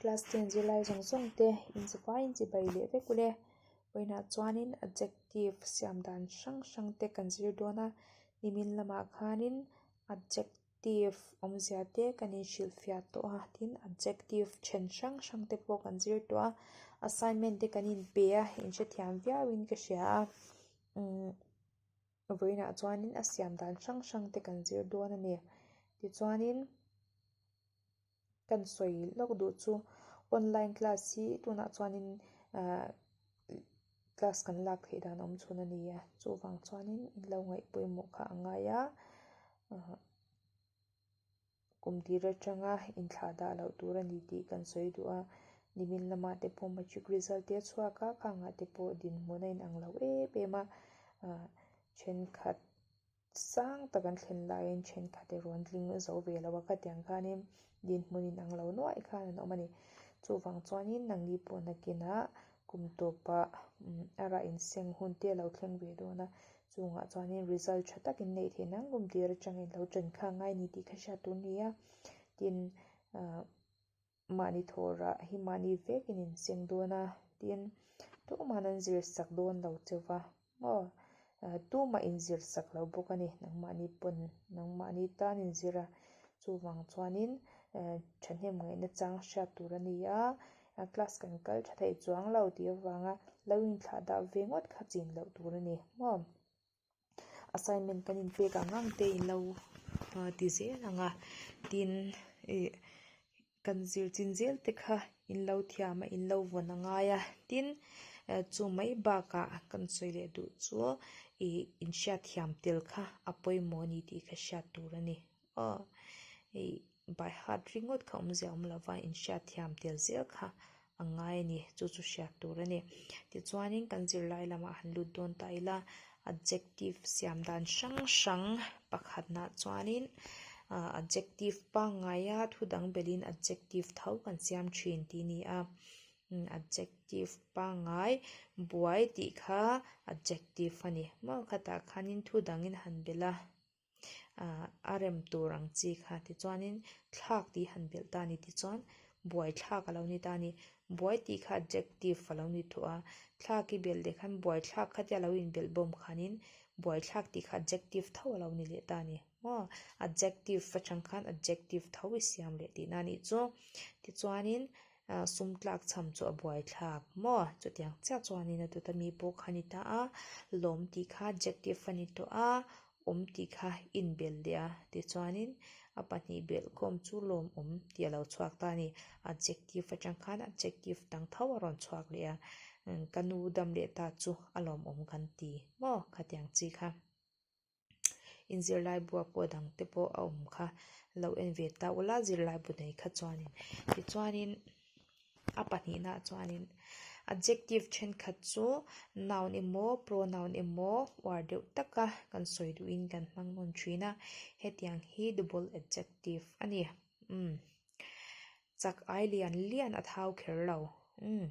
Class ten zirlai zawng zawng te inzavaiin chibai leh vek ule. Vawiinah chuanin adjective siam dan hrang hrang te kan zir dawn a, nimin lamah khanin adjective awmzia te kan inhrilhfiah tawh a, tin adjective then hrang hrang te pawh kan zir tawh a, assignment te kan inpe a, inhrethiam viauin ka hria a, umm. Vawiinah chuanin a siam dan hrang hrang te kan zir dawn a ni. Tichuanin kan sawi lawk duh chu online class hi tunah chuanin ahh class kan lak theih dan awm chhun a ni a, chuvang chuanin in lo ngaih pawimawh kha a ngai a ahh kum tir atanga inthlah dah loh tur a ni tih kan sawi duh a, nimin lamah te pawh matric result te a chhuak a, khangah te pawh dinhmun a inang lo em em a, ahh thenkhat sang tak an thlen laiin thenkhat erawh an tling zo ve lo a, khatiang khanin dinhmun inang lo nuaih khan an awm a ni. Chuvang chuanin nangni pawh nakinah kum tawpah a rah inseng hun te a lo thleng ve dawn a, chungah chuanin result tha tak in neih theih nan kum tir atangin lo chen kha a ngai ni tih kha hriat tur a ni a, tin ah mahni thawh rah hi mahni vekin inseng dawn a, tin tumah an zir sak dawn lo cheu va maw tumah inzir sak lo bawk a ni nangmahni pawn nangmahni tan inzir a chuvang chuanin thahnem ngaihna chang hriat tur a ni a class kan kal tha thei chuang lo tih avanga lo inthlah dah ve ngawt kha chin loh tur a ni maw assignment kan inpek ang ang te in lo ti zel ang a tin ih Kan zir chin zel te kha in lo thiam a, in lo vawn a ngai a, tin chu mai bakah kan sawi leh duh chu ih inhriat thiam tel kha a pawimawh a ni tih kha hriat tur a ni aw. Ih by heart ringawt kha awmzia awm lova inhriat thiam tel zel kha a ngai a ni, chu chu hriat tur a ni. Tichuanin kan zirlai lamah han lut dawn ta ila, adjective siam dan hrang hrang pakhatnah chuanin ah adjective pangngaia thu dang belhin adjective tho kan siam thin tih a ni a, adjective pangngai buai tih kha adjective a ni maw khatah khanin thu dangin han belh a. ah a rem tur ang chi kha tichuanin thlak tih han belh ta a ni tichuan buai thlak a lo ni ta a ni buai tih kha adjective a lo ni tawh a thlak i belh leh khan buai thlak kha tia lo inbelh bawm khanin buai thlak tih kha adjective tho a lo ni leh ta a ni maw adjective atang khan adjective tho i siam leh tihna a nih chu tichuanin ah sum tlak cham chu a buai thlak maw chutiang chiah chuanin a dawt ami pawh kha a ni ta a lawm tih kha adjective a ni tawh a. awm tih kha inbelh leh a, tichuanin a pahnih belh khawm chu lawmawm tih a lo chhuak ta a ni. Adjective atang khan adjective dang tho a rawn chhuak leh a, ka nu dam leh ta chu a lawmawm kan ti maw khatiang chi kha. Inzirlai bua pawh dang te pawh a awm kha lo en ve ta ula zirlai bu nei kha chuanin tichuanin. A pahnihna chuanin adjective thenkhat chu noun emaw pronoun emaw uar deuh taka kan sawi duhin kan hmang nawn thin a, hetiang hi double adjective a ni. Umm chak ai lian lian a thau kher lo. Umm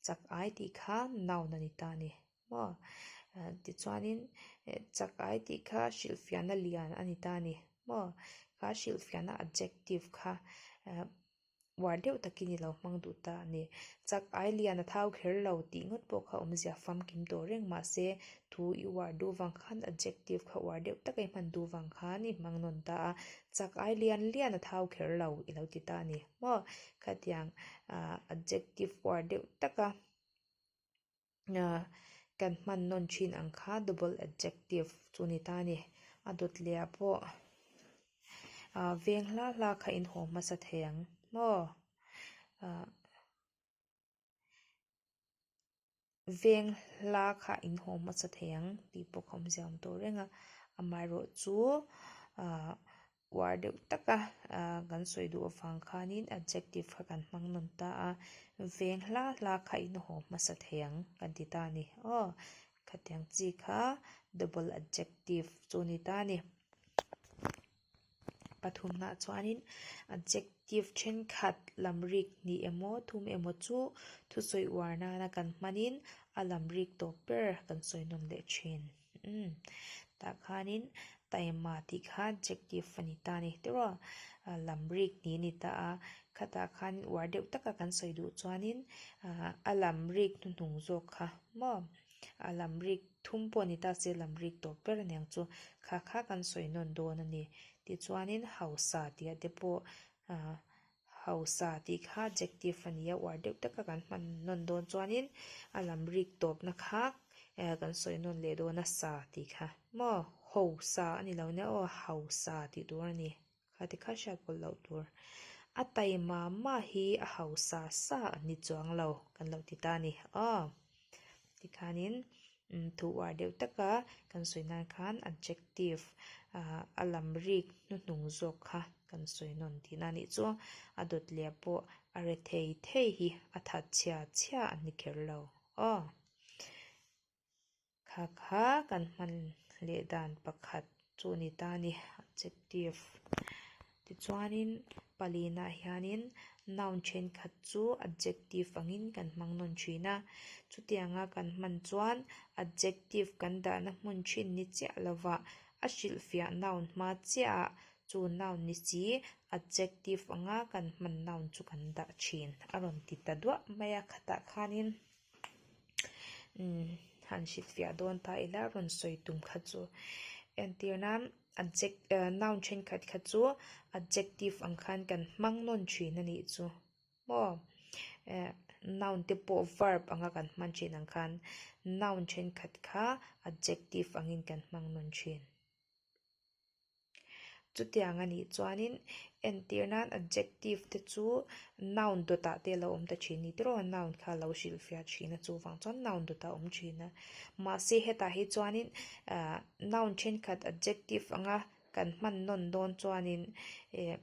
chak ai tih kha noun a ni ta a ni maw? Tichuanin chak ai tih kha hrilhfiahna lian a ni ta a ni maw? Kha hrilhfiahna adjective kha. Uar deuh takin i lo hmang duh ta a ni. Chak ai lian a thau kher lo tih ngawt pawh kha awmzia famkim tawh reng mahse thu i uar duh vang khan adjective kha uar deuh taka i hman duh vang khan i hmang nawn ta a, chak ai lian lian a thau kher lo i lo ti ta a ni maw? Khatiang adjective uar deuh taka kan hman nawn thin ang kha double adjective chu ni ta a ni. A dawt leh ah pawh ah veng hla hla kha in haw hmasa thei ang maw? Ah veng hla kha in haw hmasa thei ang tih pawh kha awmzia awm tawh reng a, amaherawh chu ah Uar deuh taka kan sawi duh avang khanin adjective kha kan hmang nawn ta a, veng hla hla kha in haw hmasa thei ang kan ti ta a ni. Aw, khatiang chi kha double adjective chu a ni ta a ni. Pathumnaah chuanin adjective thenkhat lamrik hnih emaw thum emaw chu thusawi uar nana kan hmanin a lamrik tawp ber kan sawi nawn leh thin. Umm tah khanin taima tih kha adjective a ni ta a ni tiraw lamrik ni a ni ta a. Khatah khan uar deuh taka kan sawi duh chuanin a lam rik hnuhnung zawk kha maw a lam rik thum pawh ni ta se lam rik tawp ber aniang chu kha kha kan sawi nawn dawn a ni. Tichuanin hausa tih ah te pawh hausa tih kha adjective a ni a uar deuh taka kan hman nawn dawn chuanin a lam rik tawpna kha kan sawi nawn leh dawn a sa tih kha maw hausa a ni lo nia aw hausa tih tur a ni. Kha ti kha hriat pawlh loh tur. A taima mah hi a hausa sa an ni chuang lo kan lo ti ta a ni. Aw. Tikhanin thu uar deuh taka kan sawi nan khan adjective a lam rik hnuhnung zawk kha kan sawi nawn tihna a nih chu. A dawt leh pawh a re thei thei hi a that chhia chhia an ni kher lo. Aw. Kha kha kan hman leh dan pakhat chu a ni ta a ni, adjective. Tichuanin palinah hianin noun thenkhat chu adjective angin kan hmang nawn thin a. Chutianga kan hman chuan adjective kan dahna hmun thin ni chiah lovah a hrilhfiah noun hma chiahah chu noun ni si adjective anga kan hman noun chu kan dah thin a rawn ti ta duah mai a khatah khanin. Han hrilhfiah dawn ta ila rawn sawi tum kha chu entir nan noun thenkhat kha chu adjective ang khan kan hmang nawn thin a nih chu maw noun te pawh verb anga kan hman thin ang khan noun thenkhat kha adjective angin kan hmang nawn thin. Chutiang a nih chuanin entir nan adjective te chu noun dawtah te a lo awm ta thin a ni tiraw noun kha a lo hrilhfiah thin a chuvang chuan noun dawtah a awm thin a mahse hetah hi chuanin ahh noun thenkhat adjective anga kan hman nawn dawn chuanin eh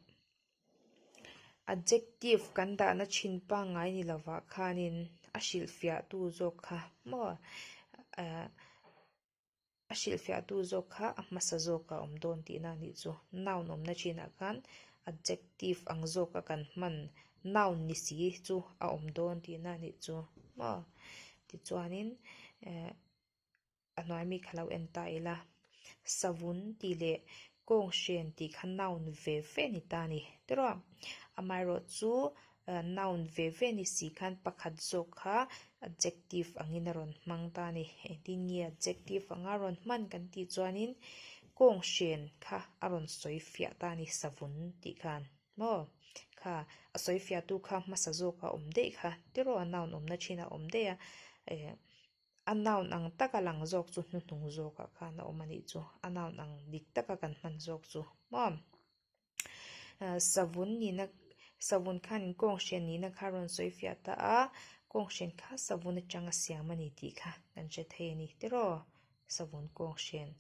Adjective kan dahna thin pangngai ni lovah khanin a hrilhfiahtu zawk kha maw ahh. A hrilhfiahtu zawk kha a hmasa zawk a awm dawn tihna a nih chu. Noun awmna chinah khan adjective ang zawka kan hman noun ni si chu a awm dawn tihna a nih chu maw. Tichuanin eh a hnuai mi kha lo en ta ila savun tih leh kawnghren tih kha noun ve ve ni ta a ni tiraw. Amaherawhchu Noun ve ve ni si khan pakhat zawk kha adjective angin a rawn hmang ta a ni. Engtin nge adjective anga rawn hman kan tih chuanin kawnghren kha a rawn sawi fiah ta a ni savun tih khan maw kha a sawi fiahtu kha hmasa zawk a awm daih kha tiraw a noun awmna thin a awm daih a eh a noun ang taka lang zawk chu hnuhnung zawkah khan a awm a nih chu a noun ang dik taka kan hman zawk chu maw. Savun nihna savun khanin kawnghren nihna kha a rawn sawi fiah ta a, kawnghren kha savun atanga siam a ni tih kha kan hre thei a ni tiraw savun kawnghren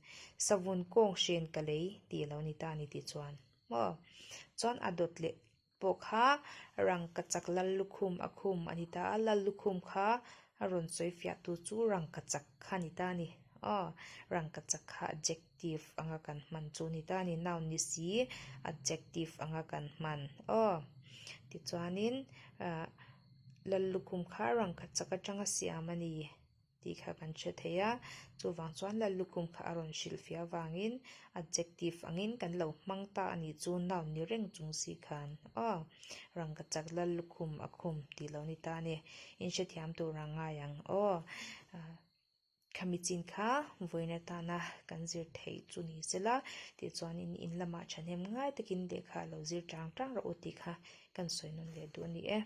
savun kawnghren ka lei tih a lo ni ta a ni tih chuan maw chuan a dawt leh pawh kha rangkachak lallukhum a khum a ni ta a lallukhum kha a rawn sawi fiah tu chu rangkachak kha a ni ta a ni aw rangkachak kha jack tive anga kan hman chu ni ta a ni noun ni si adjective anga kan hman aw tichuanin ah lallukhum kha rangkachak atanga siam a ni tih kha kan hre thei a chuvang chuan lallukhum kha a rawn hrilhfiah avangin adjective angin kan lo hmang ta a nih chu noun ni reng chung si khan aw rangkachak lallukhum a khum tih lo ni ta a ni inhrethiam tur ang ngai ang aw. Khami chin kha vawiin atana kan zir theih chu ni sela tichuanin in lamah thahnem ngai takin lehkha lo zir tang tang rawh u tih kha kan sawi nawn leh duh a ni e.